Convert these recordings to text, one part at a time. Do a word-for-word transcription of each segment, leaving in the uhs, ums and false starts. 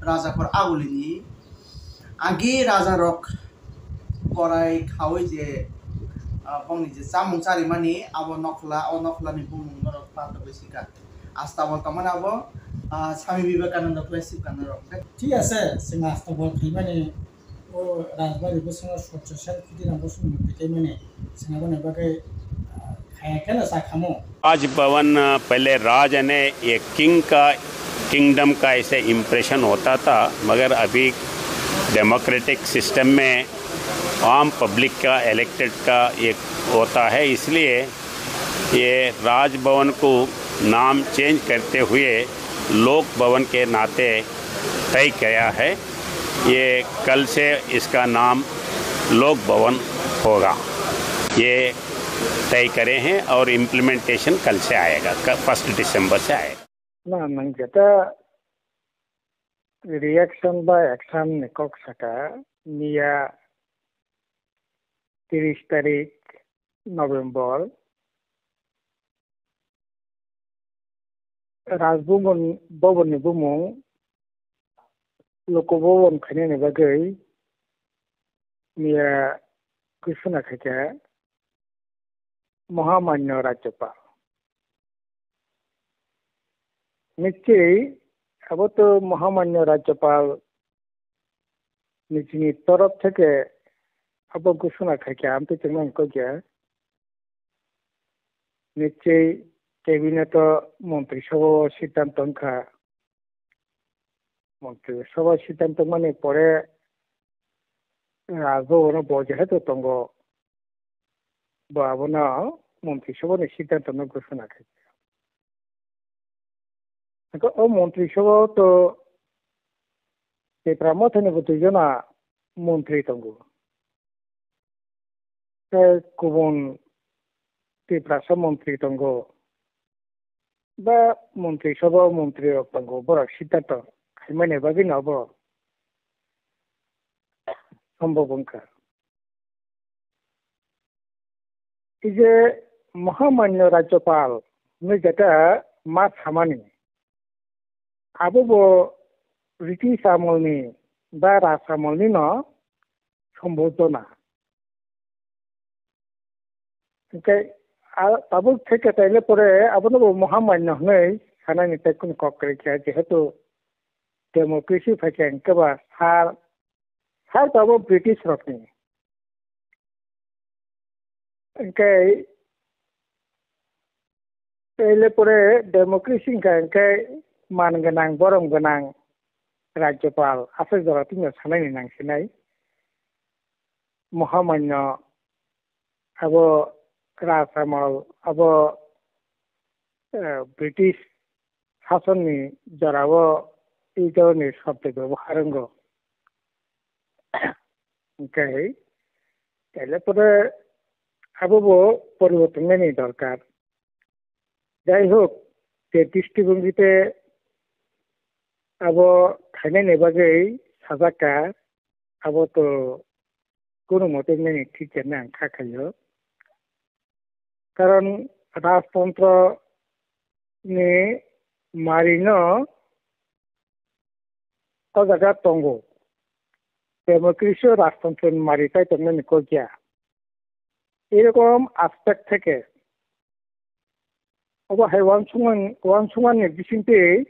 Rajakhor Agulini agi rajarok korai khaui je, ah, bongni je chamung charimani abo nokhla, o nokhlani bumung norok patogwi sika. Astabol tongmani abo, ah, Swami Vivekananda khlai sika norok. Thik ase, chwng astabol khaimani o Rajbari bwskango Swachh Sel Khudiram Bosong murti khaimani chwng aboni bagwi, ah, khaya kheno cha khamo. Raj Bhavan, अ, पहले राज यानी एक किंग का, किंगडम का ऐसे इम्प्रेशन होता था, मगर अभी डेमोक्रेटिक सिस्टम में आम पब्लिक का, इलेक्टेड का एक होता है, इसलिए ये राजभवन को नाम चेंज करते हुए लोक भवन के नाते तय किया है। ये कल से इसका नाम लोक भवन होगा। ये तय करे हैं और इम्प्लीमेंटेशन कल से आएगा, क-, फर्स्ट दिसंबर से आएगा। Na, nang jeta reaction ba action ni kok saka, miya tiris tarik November, Rajbhavan, Bhavan ni bumung Lok Bhavan khainani bagwi miya gusuna khaikha Mohamanyo Rajyapal. Nichei abo to Mohamanyo Rajyapal nijini torof theke abo gusuna khaikha, amtwi chwngno hwnkha khe nichei cabinet o montri sabha o siddhanto wngkha. Montri sabha siddhanto wngmani pore Rajbhavan o bo jehetu tongo, bo abono montri sabha ni siddhanto no gusuna khaikha. Hwnkhe o montri sabha o to Tipra Mothani bo dui jona montri tongo. Tei kubun Tiprasa montri tongo, ba montri sabha o montri rok tongo, borok siddhanto khaimani bagwi no obo sombhob wngkha. Ei je Mohamanyo Rajyapal hinwi jeta ma samani, abo bo British amolni ba Raj amolni no sombodona. Hwnkhe a tabuk theke taile pore abono bo Mohamanyo hinwi sanani tei kunu kok kwrwi kha, jehetu democracy phaikha hwnkhe ba sar, sar tabuk British rokni. Hwnkhe taile pore democracy wngkha hwnkhe man gwnang, borom gwnang Rajyapal aswk jora twino sanani nang sinai. Mohamanyo abo Raj amol, abo, eh, British sasonni jorao ei dhoronni shobdo byabohar wngo. Hwnkhe taile pore abo bo poriborton nani dorkar. Jai hok, je district wngwi te abo khainani bagwi sajak kha, abo to kunu mote nini thik khe nang kha khaio. Karon rajtontro ni mari no o jaga tongo. Democracy o rajtontro ni mari tai tongmani kok ya. Erokom aspect theke obo hai uansukmani, uansukmani bisingtwi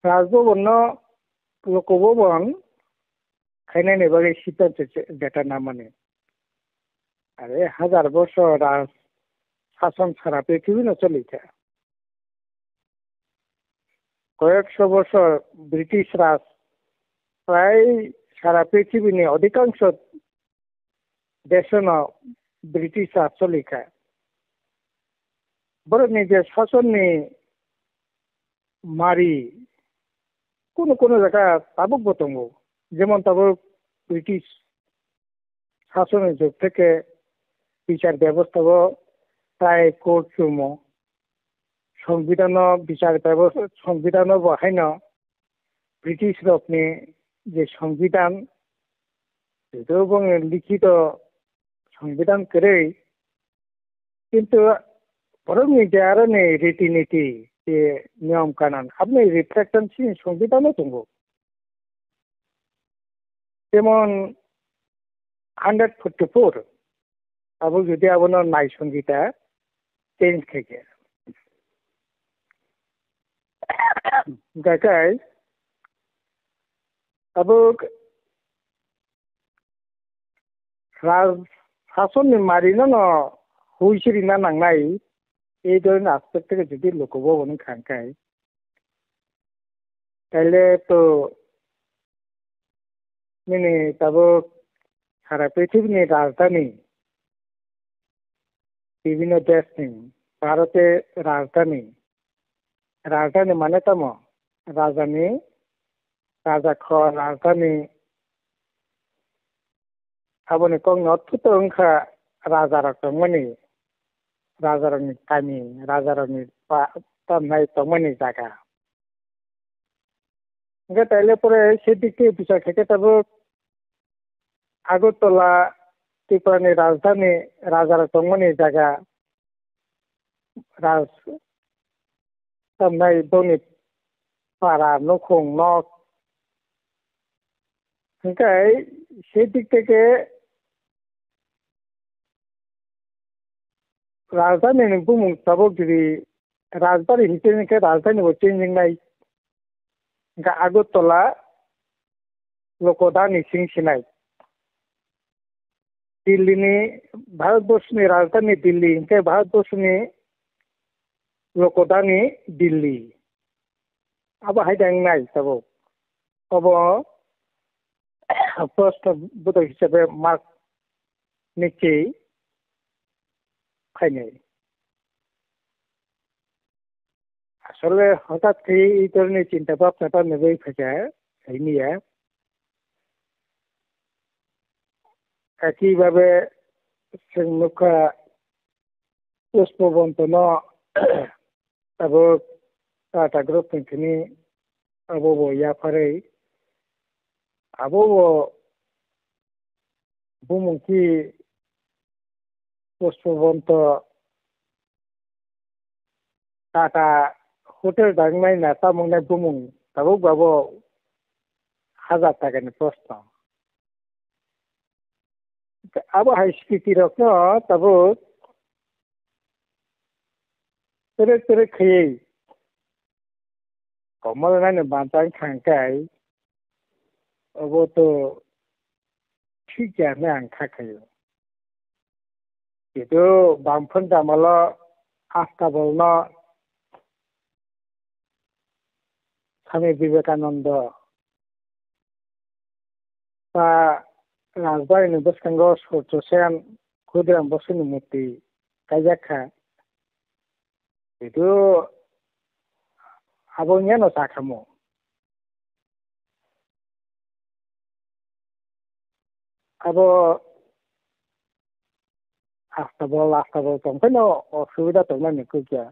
Rajbhavan no Lok Bhavan khainani bagwi siddhanto je-, jeta namani. Are hazar bosor raj sason sara prithibi no choli kha. Koyekso bosor British raj, prai sara prithibini odhikangsho desono British raj choli kha. Borokni je sasonni mari kunu kunu jaga tabukbo tongo. Jemon tabuk British sasonni jug theke bichar bebostha bo trai court chumo. Songbidano bichar bebostha, songbidano bo haino British rokni je songbidhan, jehetu bongni likhito songbidhan kwrwi, kintu borokni je aroni riti niti, je niyom kanon, aboni reflection chini Songbidan o tongo. Jemon hundred forty-four, abo jodi abono naisong kita change khaikhe. Gakai abo raj sasonni marino no huisirina nangnai, ei dhoroner aspect theke jodi loko bo hwnwi kha hwnkhe, taile to nini tabuk sara prithibini rajdhani, bibhinno deshni, Bharote rajdhani, rajdhani mane tamo? Rajani, raja kho, rajdhani, aboni kokno thuto wngkha rajarok tongmani, rajarokni kami, rajarokni pa-, tamnai tongmani jaga. Hwnkhe taile pore se dik tei bichar khaikhe tabuk Agartala, Tripurani rajdhani, rajarok tongmani jaga, raj tamnai boni para nukhung nok. Hwnkhe se dik teke rajdhani ni bumung tabuk jodi rajbari hinwi hwnkhe rajdhani bo changing nai. Hwnkhe Agartala lokodani sing sinai. Delhi ni, Bharatborsoni rajdhani Delhi, hwnkhe Bharatborsoni lokodani Delhi. Abo hai da wngnai tabuk. Obo proshno bodol hisabe mark ni khe phainai. Asole hothat khe ei dhoroner chinta bhabna bhabna bai phaikha, saimanya. Eki babe chwng nukha Pushpabanta no abo Tata Group ni thani abo bo yapharwi abo bo bumung ki Pushpabanta Tata hotel dangmai na tamung nai bumung tabuk babo hajar taka ni proshno. Abo hai sriti rok no tabuk tere tere khaywi komol nai no bantang thang kai obo to thik ya hwnwi ang kha khaio. Kitu Bamphon Jamalo Astabol no Swami Vivekananda ta Rajbari ni bwskango Surjo Sen, Khudiram Bosuni murti kaijak kha. Kitu abo wngya no cha khamu. Abo Astabol, Astabol tong phano osubida tongmani kukya.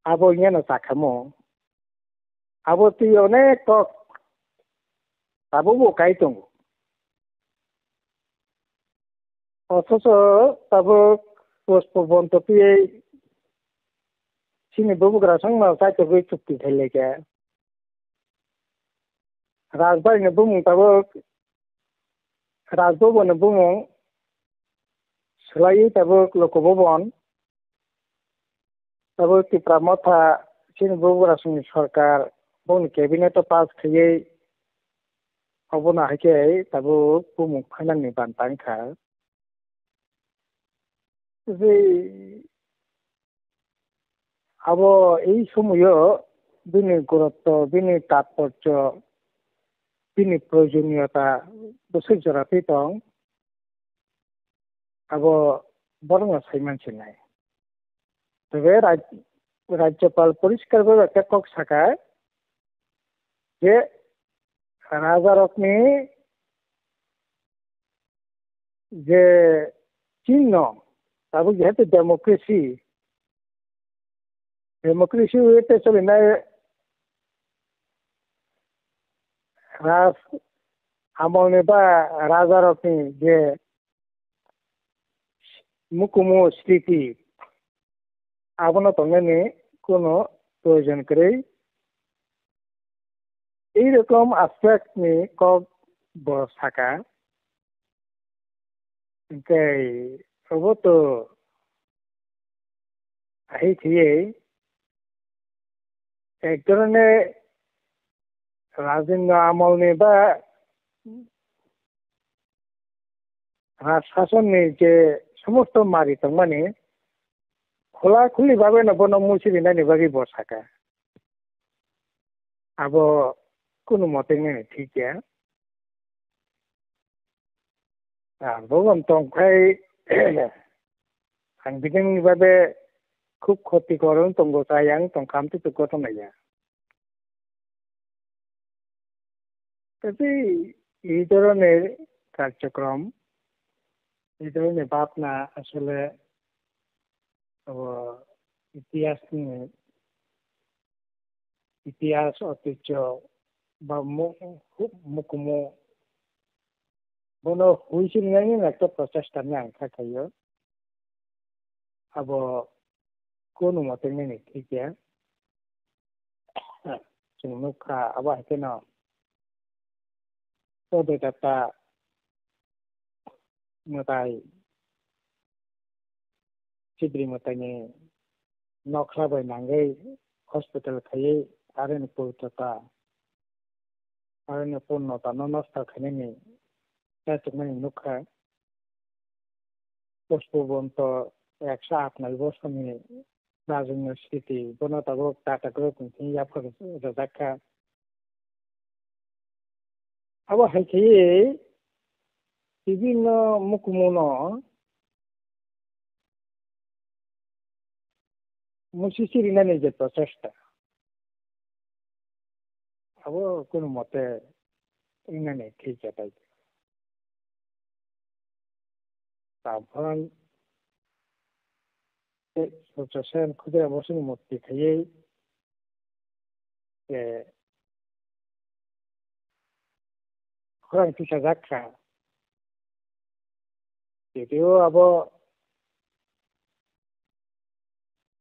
Abo wngya no cha khamu. Abo twi onek kok tabuk bo kai tongo. Othocho tabuk Pushpabanta twiwi chini bubagra songno chaitogwi chukti khailaikha. Rajbari ni bumung tabuk, Rajbhavan ni bumung swlaiwi tabuk Lok Bhavan. Tabuk Tipra Motha chini bubagra songni sorkar bongni cabinet o pass khaiwi obono hai khe tabuk bumung phainani bantang kha. Tei abo ei somoyo bini gurutto, bini tatporjo, bini proyojoniyota bwswk jora twi tong, abo borokno sai mansinai. Tei Raj-, Rajyapal poriskar bai khe kok sakha je rajarokni je chinno, tabuk jehetu democracy, democracy way te solinai raj amolni ba rajarokni je mukumu sriti, abono tongnani kunu proyojon kwrwi. Ei rokom aspect ni kok bo saka. Hingke obo to hai khiyai ek dhoroner rajnitiko amolni ba rajsasonni je somosto mari tongmani khula khuli babeno bono musi rinani bagwi bo saka. Abo kunu mote nini thik ya. Ang bo tongkhai ang bini bagwi khub khoti koron tongo, chayang tongkham tu tu koton ya. Tei ei dhoroner karjokrom, ei dhoroner bhabna asole abo itihas ni, itihas, oitijho ba mu-, hu-, mukumu bono huisinani ekta prochesta ni ang kha khaio. Abo kunu mote nini thik ya. Chwng nukha abo hai kheno Bodai Data mwtai, Sibri mwtaini nokla bai nangwi hospital khaiwi aroni purtota, aroni purnotano nosto khainani chachukmani nukha. Pushpabonto ekso atnai bosoni rajwngno sriti, bono tabuk Tata Group ni thani yaphar rwjak kha. Abo hai khaiwi bibinno mukumuno musi sirinani je prochesta, abo kunu mote wngnani thik ya tai. Tabuk Surjasena Khudrai bosongni murti khaiwi, eh, khorang tisajak kha. Video abo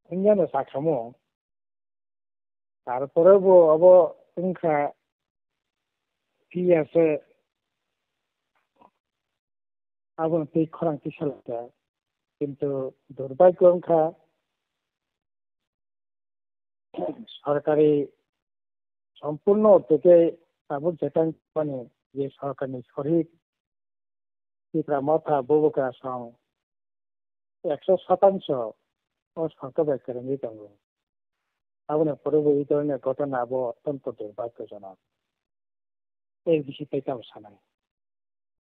wngya no sakhamu. Tarpore bo abo wngkha phiya se aboni twi khorang tisalaka. Kintu durbhagyo wngkha, sorkari sompurno orthoke tabuk jetang mani je sorkarni sorik Tipra Motha Bubagra song ekso satansho o sorkar bai kwrwngwi tongo. Aboni pore bo ei dhoroner ghotona abo ottonto durbhagyojonok. A B C tei tamo sanai.